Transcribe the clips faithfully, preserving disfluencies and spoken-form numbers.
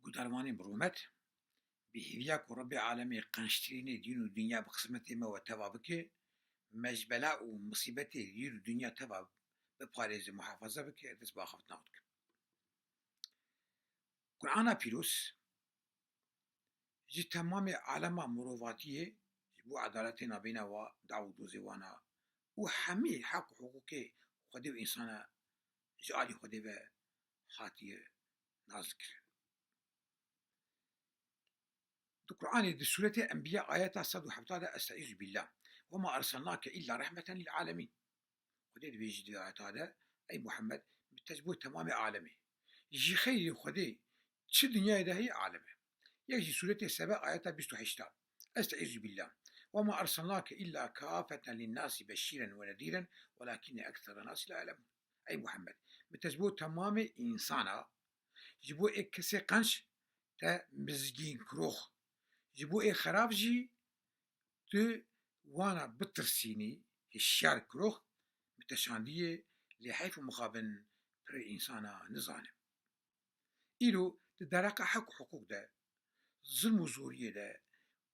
û dermanên bi rûmet, bi hêviya ku Rebbê alemê qençtirînê dîn û dinya bi xizmetê me we teva bike, me ji bela û misîbetê dîn û dinya teva biparêze, muhafaza bike, dest bi axaftina xwe dikim. Qur'ana Pîroz ji temamê alema mirovatiyê, ji bo edaletê nabêna wa, daw û dozê wana û hemî heq û hiqûqê Xwedê û însana ji alî Xwedê ve hatiye nazilkirin. Di Qur'anê di sûretê Enbiya ayeta sed û hevdeh de, Estaizu billah, "Ve ma erselnake illa rehmeten lil alemîn." Xwedê dibêjî di ayeta de, "Ey Muhammed, min te ji bo temamê alemê." Jî xeyrê Xwedê çi dinyayê de heye alem e. Yek jî sûretê Sebe ayeta bîst û heşt de, Estaizu billah, "Ve ma erselnake illa kafeten linnasî beşîren ve nedîren welakîne ekseren nasi la ya'lemûn." Ey Muhammed, min te ji bo temamê însana, ji bo ê kesê qenc te mizgîn kirox, ji bo ê xerab jî tu wana bitirsînî, hişyar kirox, min te şandiye, lê heyf û mixabin pirê însana nizane. Îro di dereqa heq û hiqûq de, zilm û zoriyê de,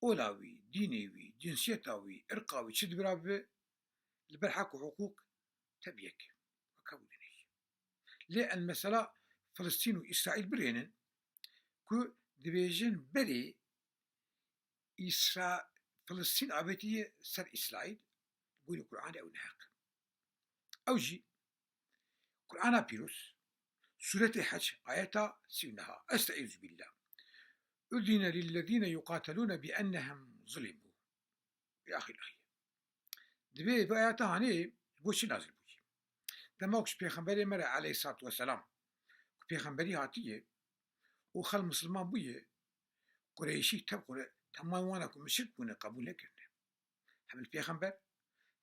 ola wî, dînê wî, cinsiyeta wî, irqa wî çi dibira bibe, li ber heq û hiqûq te bi yek. Wek hev û dinê jî. Lê em mesela Filistîn û Îsraîl birênin ku dibêjin berê Îsra-, Filistîn avêtiye ser Îsraîl, li gorî Qur'anê ew neheq e. Ew jî Qur'ana Pîroz, Sûretê Hec, ayeta sî û neh, Estaizu billah. Udine lillezîne yuqatelûne bi ennehum zulimû. Ya ilahi. Divê vê ayeta hanê ji bo çi nazil bûye? Dema ku ji Pêxemberê me re aleyhissalatu vesselam, ku pêxemberî hatiye û xelk misilman bûye, Qureyşî tev Qure-, temam wana ku muşrik bûne qebûl nekirine. Hem li pêxember,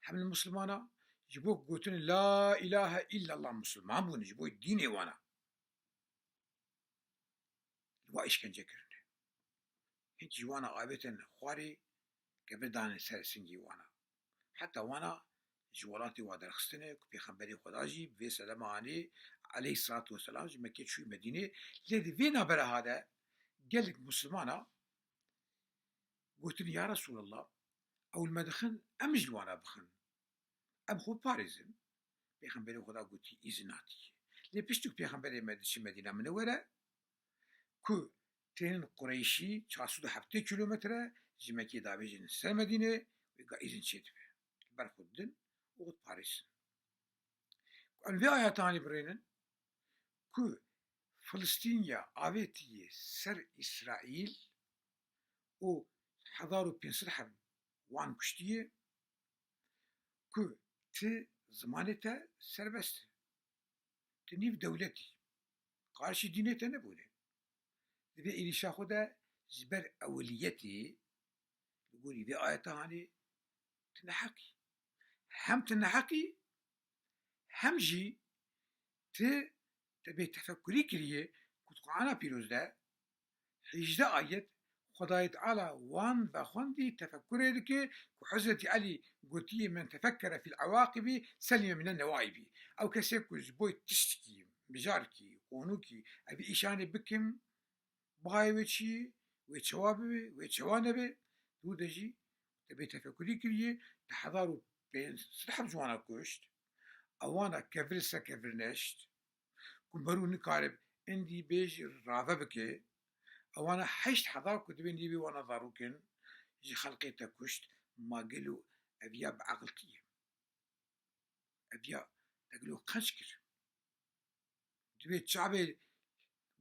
hem li misilmana ji bo gotin la ilahe illallah misilman bûne, ji bo dînê wana. Li wa îşkence kirine. Hinek ji wana avêtin xwarê, kevir dane ser singê wana. Heta wana ji welatê wa derxistine ku Pêxemberê Xweda jî bi vê sedema anê aleyhissalatu vesselam ji Mekkê çûyî Medînê, lê di vê navbera ha de gelek misilmana gotin, ya Resûlallah, ew li me dixin, em jî li wana bixin. Em xwe biparêzin. Pêxemberê Xweda gotî, îzin natiye. Lê piştî ku Pêxemberê me diçe Medîna Minewere, ku tênin Qureyşî çar sed û heftê kîlometre ji Mekkê davêjin ser Medînê, wê ga îzin çêdibe. Li ber xwe didin û xwe diparêzin. Em vê ayeta hanê birênin ku Filistîniya avêtiye ser Îsraîl û hezar û pênc sed heb wan kuştiye, ku ti zimanê te serbest e. Tu nîv dewletî. Qarşî dînê te nebûne. Di vê êrîşa xwe de ji ber ewiliyetê, li gorî vê ayeta hanê, tu neheqî. Hem tu neheqî, hem jî ti, te bê tefekurî kiriye ku di Qur'ana Pîroz de hejdeh ayet Xwedayê Teala wan vexwendî tefekurê dike ku Hezretî Elî gotiye, "Men tefekkere fîl ewaqibî selîme mînen newaîbî." Ew kesê ku ji bo tiştikî, mijarkî, qonûkî, evî îşanê bikim, bayê wê çi ye, wê çawa bibe, wê çawa nebe, dû de jî te bê tefekurî kiriye, di hezar û pênc sed heb ji wana kuşt, ewana kevir li ser kevir neşt, ku merû nikare endî bê jî rave bike, ewana heşt hezar ku divê nîvê wana zarok in, ji xelkê te kuşt, ma gelo ev ya bi eqiltî ye? Ev ya te gelo qenc kir? Divê çavê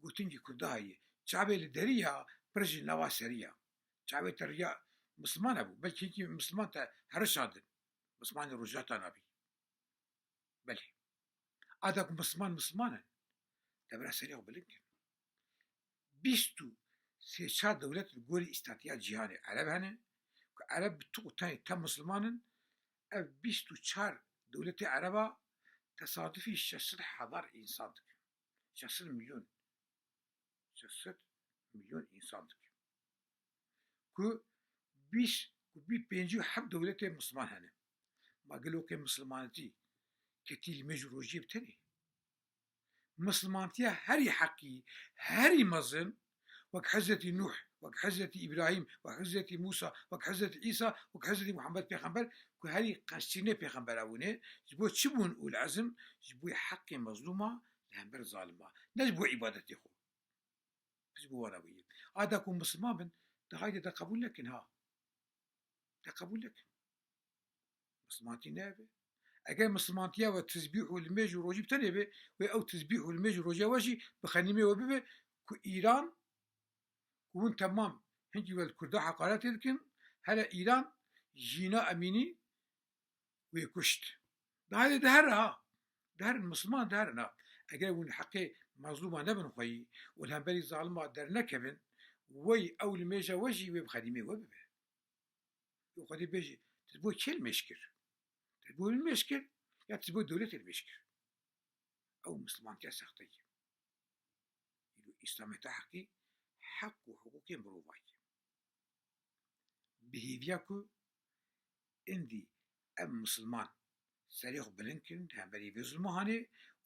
gotingî Kurda heye, çavê li derî ya pir ji nava serî ya. Çavê te riya Misliman hebû, belkî hinkî Misliman te herişandin, Mislimanê Rojhilata nabî. Belê. Ada ku Misliman Misliman in, te bira serê xwe bilind kin. Bîst û sê çar dewlet li gorî îstatiya cîhanê Ereb hene, ku Ereb bi tu û tenê tem Misliman in, ev bîst û çar dewletê Ereba tesadufî şeş sed hezar însan dikin. Şeş sed milyon. Şeş sed milyon însan dikin. Ku bîst, ku bî pêncî û heft dewletê Misliman hene. Ma gelo ke Mislimanetî ketî li mêj û rojiyê bi tenê? Mislimantiya herî heqî, herî mezin, Wek Hezretî Nuh, wek Hezretî Îbrahîm, wek Hezretî Mûsa, wek Hezretî Îsa, wek Hezretî Muhammed Pêxember, ku herî qeştîrînê pêxember bûne, ji bo çi bûn ulul ezm? Ji bo heqê mezlûma li hember zalima. Ne ji bo îbadetê xwe. Ji bo wana bûye. A da ku misilman bin, de haydê de qebûl nekin ha. De qebûl nekin. Misilmantî nebe. Eger misilmantiya we tizbîh û limêj û rojî bi tenê be, wê ew tizbîh û limêj û rojiya we jî bi xenîmê we bibe ku Îran, ku hûn temam hingî we li Kurda heqaretê dikin, hele Îran jîna Emînî wê kuşt. Dahê dihere ha. Diherin, misilman diherin ha. Eger hûn heqê mezlûma nebin xweyî û li hemberî zalima dernekevin, wey ew limêja we jî wê bi xedîmê we bibe. Wê Xwedê bêje, tu ji bo kê limêj kir? Tu ji bo limêj kir ya tu ji bo dewletê limêj kir? Ew misilmantiya sexte ye. Îslamê te heqî heq û hiqûqê mirovan ye. Bi hêviya ku êndî em misilman serê xwe bilind kirin di hemberî vê zulma hanê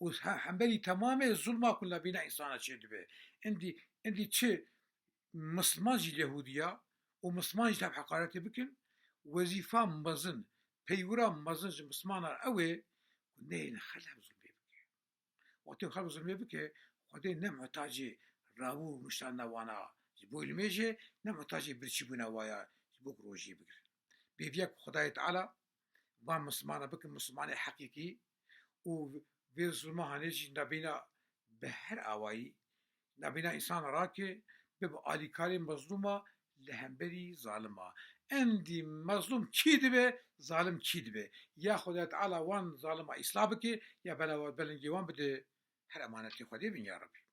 û he-, hemberî temamê zulma ku nabîna însana çêdibe. Êndî, êndî çi misilman jî li Yehûdiya û misilman jî tev heqaretê bikin, wezîfa mezin, peywira mezin ji misilmanan ew ê ku neyên xelk zulmê bike. Wextê xelk zulmê bike, Xwedê ne muhtacê rabû û rûniştandina wana ji bo limêjê, ne muhtacê birçîbûna wa ya ji bo ku rojiyê bigirin. Bêviya ku Xwedayê Teala van misilmana bikin misilmanê heqîqî û vê zulma hanê jî nabîna bi her awayî, nabîna însan rake, bibe alîkarê mezlûma li hemberî zalima. Endî mezlûm kî dibe, zalim kî dibe? Ya Xwedayê Teala wan zalima îslah bike, ya bela-, belengê wan bide her emanetê Xwedê bin ya Rebbî.